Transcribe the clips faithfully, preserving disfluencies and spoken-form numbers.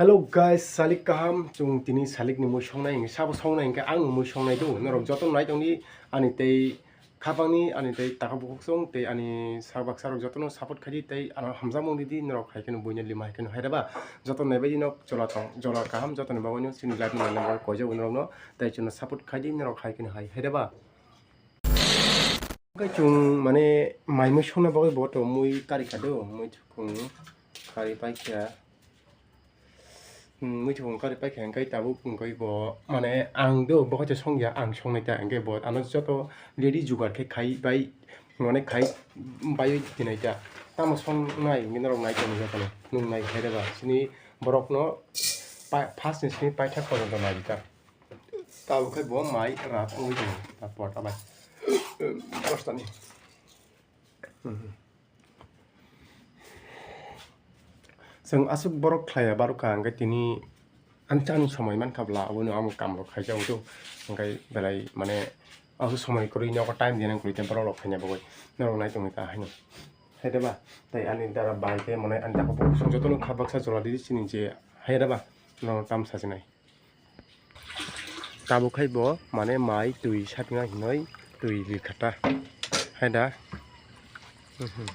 Hello guys, salik kaham, chwng tini salik ni mui songnai, sabo songnai hwnkhe ang mui songnai do, norok joto nai tongdi ani tei khapangni, ani tei taka bukhuk song tei ani sak baksa rok jotono support khaidi tei ano hamjakmung ridi, norok hai kheno buino lima hai kheno hai reba, joto naibaidi nok jola tong, jola kaham jotoni bagwino chini live ni nai nang koijak norokno tei chwngno support khaidi norok hai kheno hai hai reba. Hwnkhe chwng mane mai mui songna bagwi bo to mui kari kha do, mui chukung kari paikha. Hmm, mui chukung kari paikha hwnkhe tabuk hwnkhe bo mane ang do bo khe songya, ang songnai ta hwnkhe bo ano joto ready jugar khe khai bai mane khai bai tinai ta. Tamo songnai hwnkhe norok nai tongwi jotono nung nai khe reba sini borokno pa-, first ni sini paithak porjonto nai ta. Tabuk khe bo mai rat wngwi tongo, ta por ta bai. Bostani. Chwng aswk borok khlaiya barokha, hwnkhe tini ani chani somoi mankha bwla, abono amo kamrok khaijago do, hwnkhe belai mane aswk somoi kwrwi nogo time dinang kwrwi tei borok rok khaina bagwi norok nai tongwi ta haino. Hai de ba, tei ani dara bai tei mane ani dara bo jotono kha baksa jola di chini je hai de ba, norok tam sajinai. Tabuk hai bo mane mai twi sapinai hinoi twi rikha ta. Hai da. Mhm.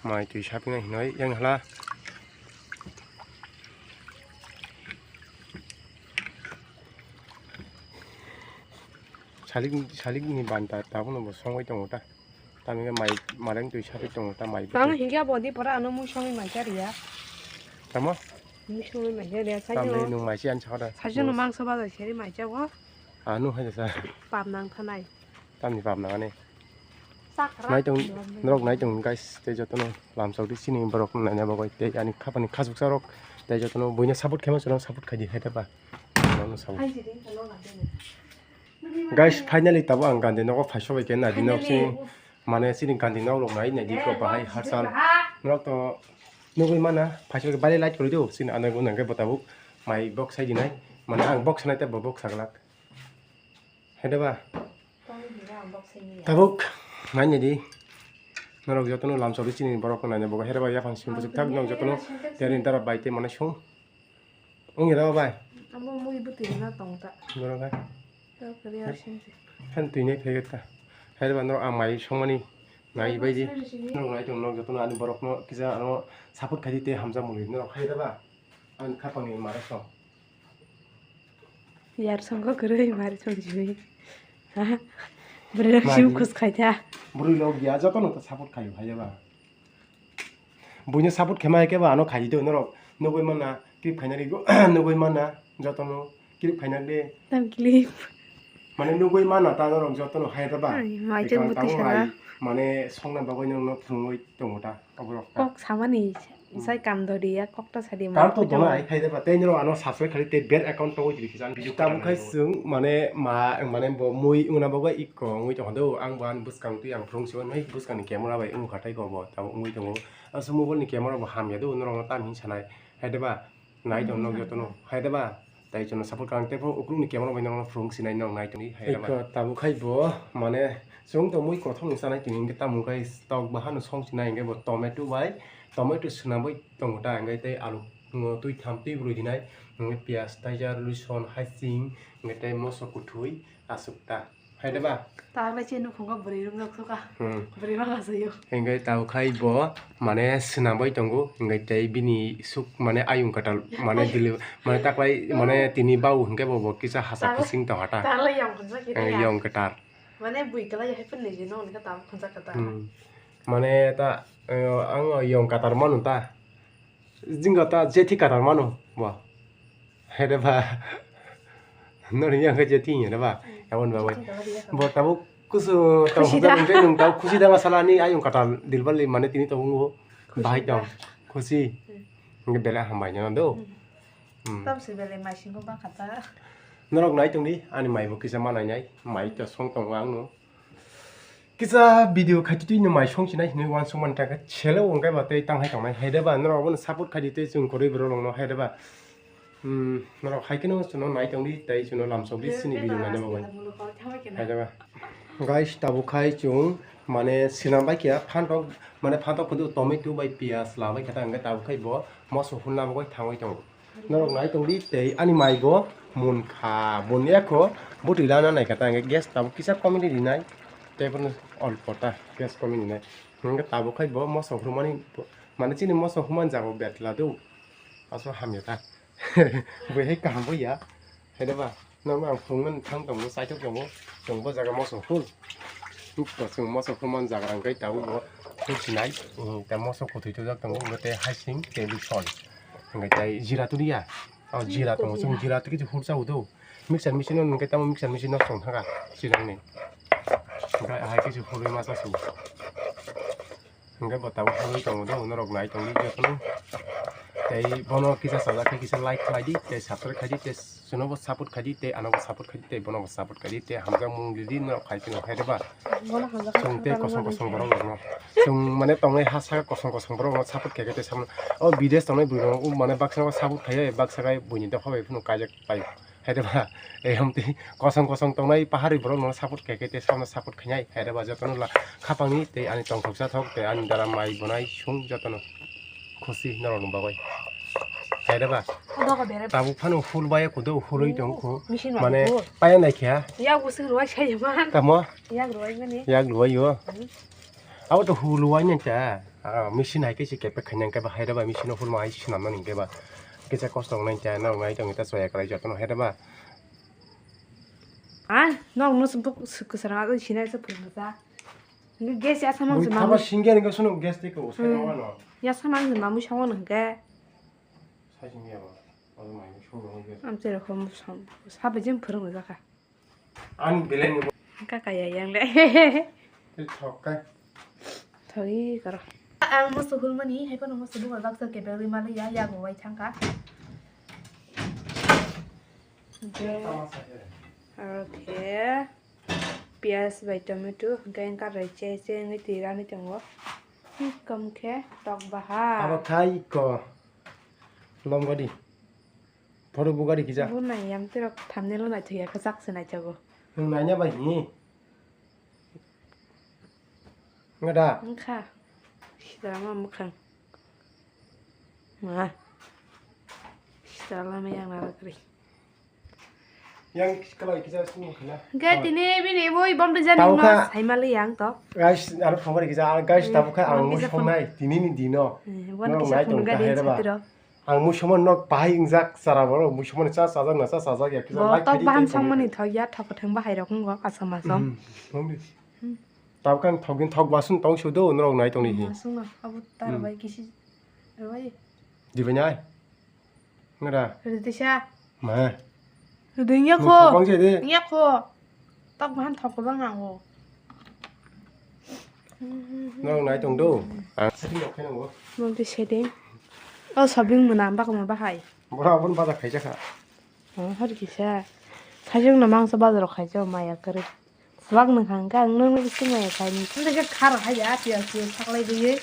Mai twi sapinai hinoi yang hala. Salik, salik ni banta tabuk no bo songwi tongo ta. Tamni mai mareng twi sapi tongo ta mai. Tamo hingke abo di pora ano mui songwi mai cha riya. Tamo? Mui songwi mai cha riya. Tamni nung mai si an chakada. Sajo no mangso ba seri mai cha bo. Anu hai sa. Pap nang thanai. Tamni pap nang ani. Sakra. Nai tong, norok nai tong guys, te jotono lamsok di sini borok naina bagwi te ani khapani khasuksa rok te jotono buino support khaima chwla support khaidi hai ta ba. Norokno support. Guys, finally tabo ang gandi nogo phaiso bai khe nadi nok sini. Mane chini gandi nok rok nai, nai di ko bahai harsal. Norok to nugui mana, phaiso bai light kwrwi do, chini anai bo nangkhe bo tabuk mai box sai dinai. Mane ang box sanai tei bo box saglak. Hai de ba? Tabuk nai nai di. Norok jotono lamsok di chini borok nai nai bo hai de ba yaphang simi bwswk thak norok jotono. Tei ani dara bai tei mane sung. Wng ira bai. Amo mui bwtwi na tong ta. Borok hai. Tei kwrwi ar sung se. Han twi nai phege ta. Hai ba norok ang mai songmani nai bai di. Norok nai tong norok jotono ani borokno kisa ano support khai di tei hamjak muli norok hai da ba. Ani khapang ni mara song. Yar song ko kwrwi mari song jui. Ha? Bwrwi rok siu khus khai ta. Bwrwi rok ya jotono ta support khai hai da ba. Buino support khe ma khe ba ano khai di norok. Nugui mana clip khaina ri nugui mana jotono clip khaina de. Tam clip. Mane nugui mana ta norok jotono hai ta ba. Ai, mai tei chwng bwtwi sana. Mane songna bagwi nokno phwrwngwi tongo ta oborok ta. Kok samani sai kam dori ya kok ta sadi ma. Kam to dona ai khai ta ba tei norok ano subscribe khali tei bell account tongwi twi kisa video. Tamo khai chwng mane ma mane bo mui wngna bagwi ikko wngwi tongkha do ang bo ani bwskang twi ang phwrwng siwan hai bwskang ni camera bai wngkha tei ko bo tamo wngwi tongo. Aswk mobile ni camera bo hamya do, norok no tam hin sanai. Hai de ba, nai tong nok joto no. Hai de ba, tai jono support kang tei phuru ukuluk ni camera bai norok no phwrwng sinai norok nai tongdi. Hai de ba. Eko tabuk hai bo, mane, chwng tong mui kothok ni sanai tini hingke tamo kai tok bahan no song sinai hingke bo tomato bai, tomato swnam bai tongo ta hingke tei alu no twi tham twi brwi dinai. Hingke piyaj, taija, rwson, hasing, hingke tei moso kwthwi aswk ta. Hai de ba? Tagle che nukhungo bwrwi rok nuksuka. Hmm. Bwrwi ma kasayo. Hingke tabo khai bo mane swnam bai tongo, hingke tei bini suk mane ayung kwtal mane dili mane taklai mane tini bau hingke bo bo kisa hasa Tabo- kising tong hata. Tagle yong khunsa kiri Eh, ya. Yong kwtal. Mane bui kala ya hai pun ni jino ni ka tabo khunsa kata. Hmm. Mane ta eh, ang yong kwtal manu ta. Jingga ta jethi kwtal manu bo. Hai de ba. Nori yang khe je tin ya ba. Abon ba bai. Bo tabuk kusu tong Khusi da. Hokjak hingke nung tabuk khusi da masala ni ayung kwtal dilbali mane tini tabuk ngo. Khusi bahai da. Tong. Khusi. Hmm. Hingke bela hambai nyo do. Hmm. Hmm. Tam se bele mai singo ba khata. Norok nai tongdi ani mai bo kisa ma nai nai. Mai to song tongo ang no. Kisa video khaititwi no mai song sinai hinwi uansukmani ta khe selo wngkhe ba tei tang hai tongnai hai de ba norok abono support khaidi tei chwng kwrwi borok rokno hai de ba. Hmm, norok hai kheno chwngno nai tongdi tei chwngno lamsokdi chini video naina bagwi. Hai de ba. Guys, tabuk khai chwng Mane sinam bai khe phantok, mane phantok kudu tomato bai piyaj labai khe ta, hwnkhe tabuk khai bo moso hurna bagwi thangwi tongo. Norok nai tongdi tei ani mai bo munkha, munya kho bwtwi lana naikha ta, hwnkhe gas tabuk kisa komini rinai tei bono olpo ta gas komini rinai. Hwnkhe tabuk khai bo moso hurmani, mane chini moso hurmani jaga betla do. Aswk hamya ta. Bui hai kaham bo ya. Hai da ba? Nang ang phunuknani thang tongo, saitok tongo. Chwng bo jaga moso hul. Bo chwng moso hul man jaga rang kai tabuk bo hul sinai. Hmm, ta moso kwthwi tojak tongo, bo tei hasing tei bisol. Hwnkhe tei jira tuli ya. Oh, jira tongo. Chwng jira tuli hul cha udo. Mixer machine no hwnkhe tamo mixer machine no chwng thanga sinang ni. Hwnkhe hai khe se hul ma cha su. Hwnkhe bo tabuk hwnwi tongo do, norok nai tongdi jotono. Tei bono kisa chajak khe kisa like khlai di, tei subscribe khai di, tei chwngno bo support khai di, tei ano bo support khai di, tei bono bo support khai di, tei hamjakmung ridi norok khai phano, hai da ba? Bono hamjak chwng tei kosong kosong borok rokno, chwng mane tongnai ha saka kosong kosong borok rokno support khai khe tei samno o bidesh tongnai bwrwi rok mane baksa o support khai, baksa khai buini dopha bai phano kaijak pai. Hai da ba, eh, hamtwi kosong kosong tongnai pahari borok no support khe khe tei samno support khainai. Hai da ba, jotono la khapangni tei ani tongthok chathok tei ani dara mai bonai sung jotono khusi norok ni bagwi. Hai da ba, tabuk phano hul bai kudo hulwi tong khu. Mane paya nai khe. Yak bwswk rwai sai man. Tamo? Yak rwai mani. Yak rwai o. Hmm. Abo to hul wai nang ta. Ah, machine hai khe se kepek khainai khe ba hai da ba machine o hul ma hai swnam nani khe ba. Kisa kosto wngnai ta, norok nai tongwi ta chaya kwlai jotono hai da ba. Ah, norok no se buk se kwsarang abo sinai se phwrwng ja. Nge gas ya samang se mamu. Thaba singya ni khe sunu gas tei ko sai wano. Ya samang se mamu sabo nang khe. Sai singya ba. Abo mai sunu gas. Am se rokom sam sabe jin phwrwng ja kha. Ani belai ni. Kaka ya yang le. Tei thok kai. Thoi karo. Ang moso hulmani, hai phano moso buma baksa kebel ri mali ya, yago wai thangka. Je. Aro khe piyaj bai tomato, hwnkhe wngkha raiche, che wngwi twi rani tongo. Kom khe tok baha. Abo khai ko. Lomgadi. Phoro bugari kisa. Bo nai yam tirok thumbnail o naithok ya, kwchak se naithogo. Nwng naina bai hi? Nga da? Wngkha. Sida ma mwkhang. Ma. Sida lama yang nara kri. Yang kalai kisa sini khana. Ga tini bini boi bom de jani no saimali yang to. Guys, aro phone kisa, guys, tabuk kha ang mui songnai tini ni dino. Bon kisa phone ga de satiro. Ang muisomon nok bahai wngjak chara borok, muisomon cha chajak na cha chajak ya kisa. Bo like tok khaidi baham tei songmani comment. Thok ya, thok kwthwng bahai rok wngo asam asam. Hmm, thok di. Hmm. Tabuk ang thok din thok basung tong sudo norok nai tong ni hi. Basung no, abo tar bai kisi. Bai. Di bai nai. Ngra. Ridi sa. Ma. Ridi nya ko. Thok bang se de. Nya ko. Tok bahan thok bang ang o. Norok nai tong do. Ang setting rok khe nango. Mom di setting. O shopping mona bak ma bahai. Bora abon bazar khaijak kha. Oh, har kisa. Sajak na mangsa bazar khaijak maya kare. Swak nang kha ang nang nang bisi maya khaini. Nang khe khar hai ya, piyaj piyaj saklai bwi.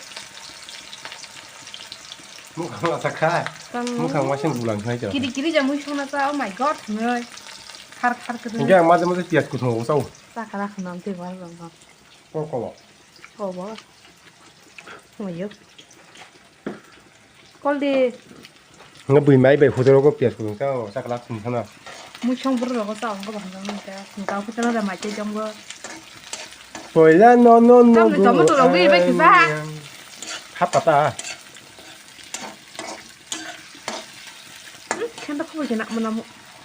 Mukhang la sakha. Mukhang wasing bulang khai to. Kiri kiri jamui songna cha, oh my God, noi. Khar khar kiri. Hingke ang maje maje piyaj kuthung o chao. Sakha ra khana te bar bang bang. Ko ko. Ko bo. Oyo. Kol di. Nga bui mai bai hudoro ko piyaj kuthung chao, sakha la khum khana. Mui song bro rogo chao, ko bang bang ta. Nga ko tana da mai te jong bo. Poila no no no. Tam ni tomato rogo ibe kisa. Hap pata. Khenda khubui khe namo namo.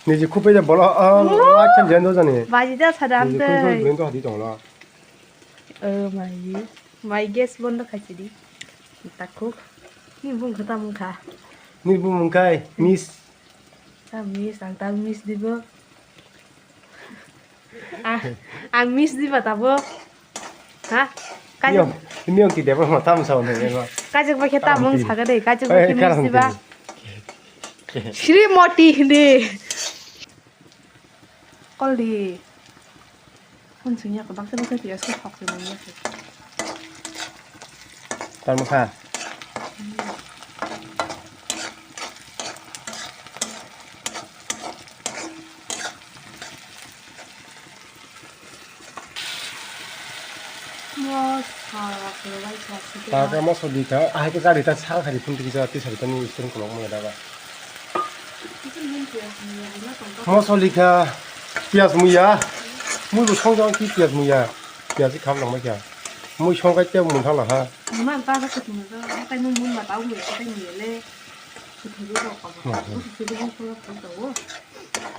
Niji khubui de bolo, ah, acha jendo jani. Baji da sada amte. Niji khubui khubui hadi tonglo. Oh mai. Mai gas bondo khaisi di. Takhuk. Ni bung kha tamung kha. Ni bung mung khai, miss. Ta miss, ang ta miss di bo. Ah, ang miss di ba ta bo. Ha? Miyong, miyong ti debo mo tam sa ne ma. Kajak ba khe ta mung sa ga de, kajak ba khe miss di ba. Srimoti hindi. Kol di. Unsung ya ko baksa baksa ti asko thok se mung ya. Tamo kha. Taka moso di ka, ahai ke jari ta sal khari phun tiki ja tisa tani istrung kolok mo da ba. Moso di ka, piyaj muya, mui bo song jang ki piyaj muya, piyaj kham lang ma kya, mui song kai te mun thang la ha. Muna ta ka kutung ka, ta nung mun ma ta ung ka ta ni le, kutung ro ko ko, kutung ro ko ko.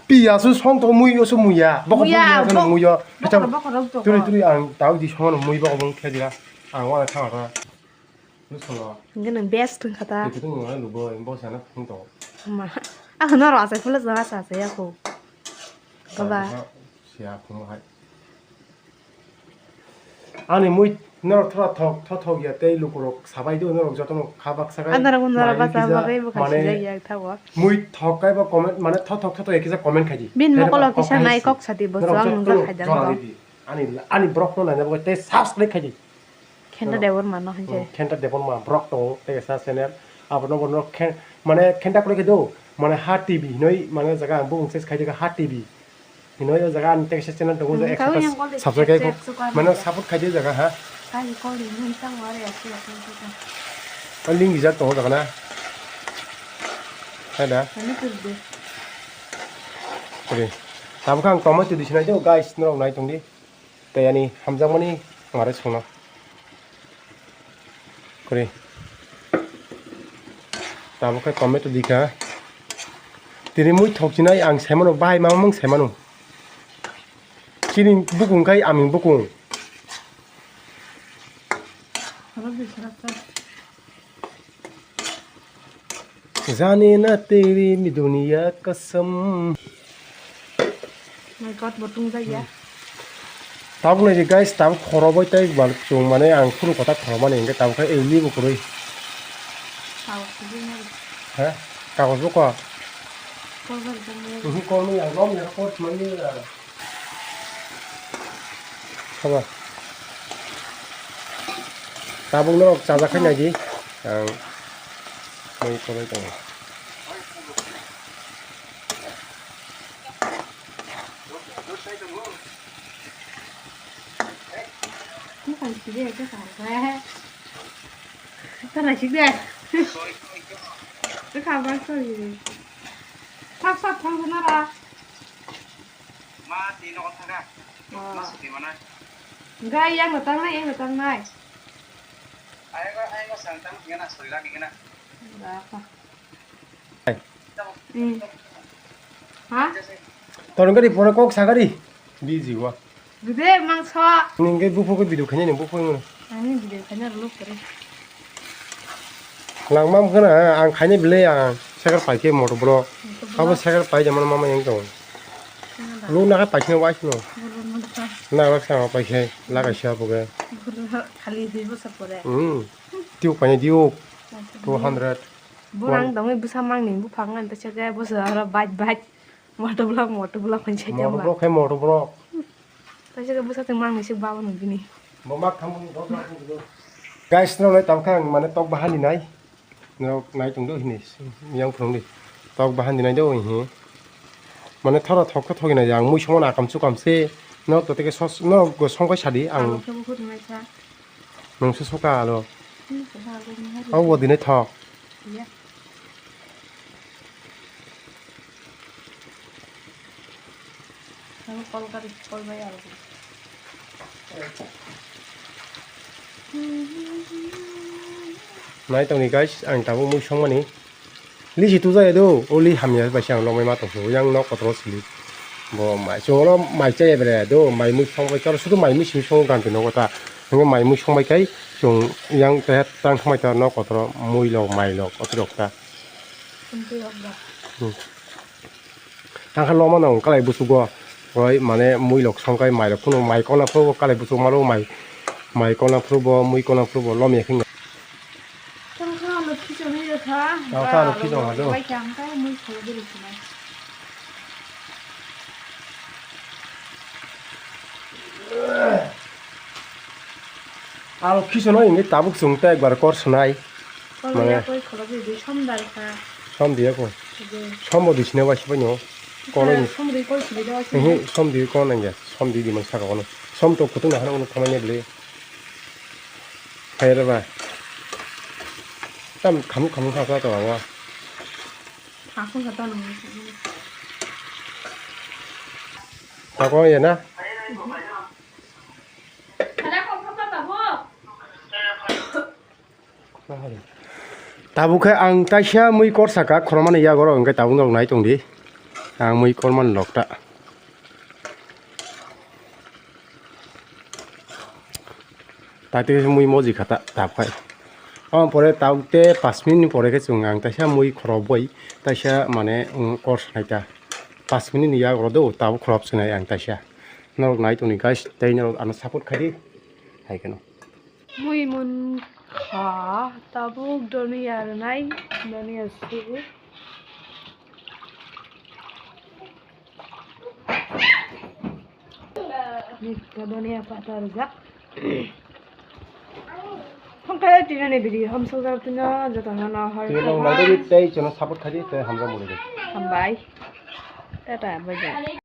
Piyaj su song to mui yo su muya, boko muya, muya su bo-, muya. Boko, boko rok to turi ko. Turi ang tau di song mui boko bung khe dira. Ang wana thang ra. Nusolo. Hingke nang best wngkha ta. Tiki tung nang lubo, bo sana phung to. Ma. Ah, no ro asai phule jang asa asai ako. Baba. Sa, siya phung hai. Ani mui norok thora thok, thok, thok ya tei lukurok sabai do norok jotono kha baksa kai. Andara gundara mai basa kisa bagwi bo mane khasi jak yak thago. Mui thok kai bo comment, mane thok, thok, thok, thok ya kisa comment khai di. Bin mokolo kisa nai kok sadi bo norok jotono jang nung jak khai jang jora to. Di di. Ani, ani borok no naina bagwi tei subscribe khai di. Khenta Debbarma no hinjai. Hmm, Khenta Debbarma borok tongo, tei kaisa channel. Abono bono khe-, mane Khenta kwrwi khe do, mane Ha T V hinoi, mane jaga ang bukung search khai kha Ha T V. Hinoi o jaga ang tei kaisa channel tongo, hmm, ekshota subscribe khai kho, mane support khai di jaga ha. Kai kol di mun tang wari ase ase ase. O link rijak tongo jaga na. Hai da. Ani kuri de. Kuri. Tabuk ang tomato di sinai do, guys, norok nai tong di. Tei ani hamjakmani mare songna. Kori. Tabuk khe tomato dikha. Tini mui thok chinai ang saimano, bahai mamang saimano. Chini bukung kai aming bukung. Jane na teri mi duniya kasam. My God, bo tungjakya. Tabuk nai di guys, tabuk khorobai tei bal chung mane ang phuru kota khoromani hingke tabuk khe elni bo kwrwi. Kagos bo kwrwi nai. He? Kagos bo kok? Kagos bo nai. Mhm, kormani ang rom ya kor mani. Khaba. Tabuk norok chajakhe nai di. Ang mui kolai tongo. Buphang side khe kha khe. Tara side. Kha ba sorry. Sak sak thang nara. Ma, twi nogo thangkha. Oh. Ma, sutwi mana? Gai, yang no tangnai, yang no tangnai. Ayang, ayang, sang tang, tingana, sori lagi kena. Ba, ba. Hai. Hmm. Ha? Torong gari, pora kok sagari. Busy wa. Gude, mangso. Ningke bupho ke video khanya ni bupho ngono. Ani video khanya rolo kore. Langma wngkha na, ang khaina belai ang cycle paikhe motor bro. Motor bro. Abo cycle pai jamano mama yang tong. Nada. Lu na khe paikhe wai sino. Boro motor. Na wak sa paikhe lagai sia boge. Boro khali dui bosor pore. Hmm. Tiu paine tiu. Motor bro. Two hundred. Borang tongwi bwsa mangni buphang ngan ta chakhe bwsa aro bike bike. Motor block, motor block hwnwi sai tongma. Motor block khe motor block. Kaisa khe bwsa tongma ang naisik babo nung bini. Bo mak thang bini dok mak thang bini. Guys, no nai tam kha ang mane tok bahan di nai. No nai tong do hini yang phung di. Tok bahan di nai do hi. Mane thora thok khe thogi nai ang mui songma na kam chu kam se. No to teke sos no go song kai sadi ang. Alo khe bo khut nai kha. Nung se soka alo. Hmm, soka alo ni hari. Abo di nai thok. Ya. Abo call kari, call bai aro. Nai tongni guys, ang tabuk mui songmani. Lisi tujaya do, o li hamya bai se ang lomai ma tongso, yang nok kotoro sili. Bo mai, chwngno mai chaya bere do, mai mui songbai karo, sudu mai mui simi songo ganti nogo ta. Hingke mai mui songbai kai, chwng yang tehet tang songbai ta nok kotoro, mui lok, mai lok, otirok ta. Tungtwi rok ba. Hmm. Tangkha loma nang kalai busugo. Oi mane mui lok songkai mai lok phunu mai kona phuru kalai busuk malo mai. Mai kona phuru bo mui kona phuru bo lomya khinga. Tangkha lo khichong ni kha. Tangkha lo khichong ha do. Bai kha ang kai mui kholo beri khina. Aro khisono hwnwi tabuk chwng tei ekbar kor swnai. Kor mane ya koi khorok di, di som dal kha. Som diya ko. Di. Som bo di sine wasi bai no. Kor ni. Som di koi sini da wasi. Ehe, som di ko nang ya. Som di di man saka kono. Som to kutung na hana uno thamanya bele. Hai re ba. Tam khamuk khamuk kha kha to abo. Khamuk kha to nang. Tako ya na? Tabuk khe ang taisa mui kor saka khorokmani yago rok, hwnkhe tabuk norok nai tongdi. Ang mui kormani lokta. Taitwi mui moji khata tabkhai. Om pore tabuk te pas minute ni pore khe chwng ang taisa mui khorok bai taisa mane, um, kor sanai ta. Pas minute ni yago rok do tabuk khorok swnai ang taisa. Norok nai tongdi guys, tei norok ano support khaidi. Hai kheno. Mui mun kha tabuk doniya rwnai, doniya su. Nokha doniya pata rijak. Hwnkhe tini ni video hamsok jak tino jotono no hor. Tini nong nai tei chwngno support khaidi tei hamjak muli. Hambai. Tata, bye bye.